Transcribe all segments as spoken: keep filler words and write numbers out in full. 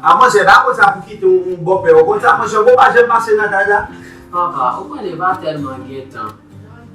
A monchè, pa konn sa pou kite yon, yon bòpè. Ou konn sa, monchè, ou pa janm pase nan kay la. Papa, ou konnen pa tèlman gen tan.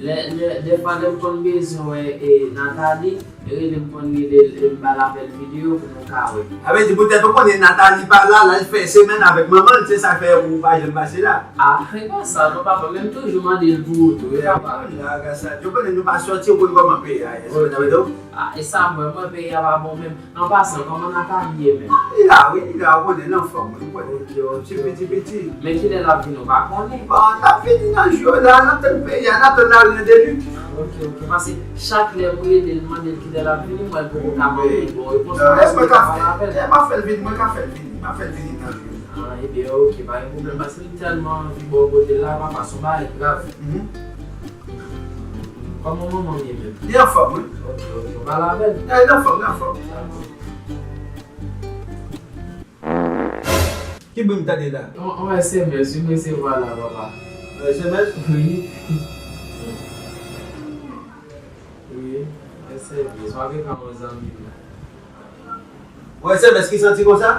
Lè, lè, dèfwa lè m konn bezwen wè e Nathalie, rele m konn rele l e m ba l apèl videyo pou nou ka wè. Sa vle di poutèt ou konnen Nathalie pa la, l al fè semèn avèk manman l, se sa k fè ou pa janm pase la. A, e pa sa non papa, men m toujou mande l pou ou tou, wi papa. Ou konnen nou pa sòti, ou konn kòman peyi a ye, se sa m ta mande w. A, e sa m wè, mwen peyi a pa bon menm. An pasan, kòman Nathalie ye menm? Li la wi, li la, ou konnen, l anfòm, ou konnen. Ok, ok. Ti piti piti. Men kilè l ap vini, ou pa konnen? Bon, l ap vini nan jou yo la, n ap tann peyi a, n ap tann lari an de lit. Ok, ok. Paske chak lè m rele l, m mande l kilè l ap vini, m wè l poko ka ban m yon bon repons. Non, mwen ka fè l, m ap fè l vini, mwen ka fè l vini, m ap fè l vini nan jou yo. A, ebyen, ok, pa gen pwoblèm, paske m tèlman anvi bò kote l la, papa, se yon bagay grav. Kòman manman m ye menm? Li anfòm wi. Ok, ok, ou pale avè l? Li anfòm, li anfòm. Ki bri m tande la? Yon, yon S M S wi m resevwa la papa. Yon S M S? Wi. Wi, yon S M S. M ap ekri yon zanmi m. Ou wè S M S ki santi konsa?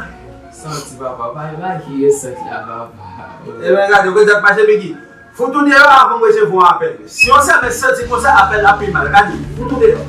Santi papa, pa e la ki resèt la papa. Ebyen gade, ou konn sa k pase Biggy? Fout ou deyò avan m resevwa yon apèl. Si yon S M S santi konsa, apèl la pi mal. Gade, fout ou deyò.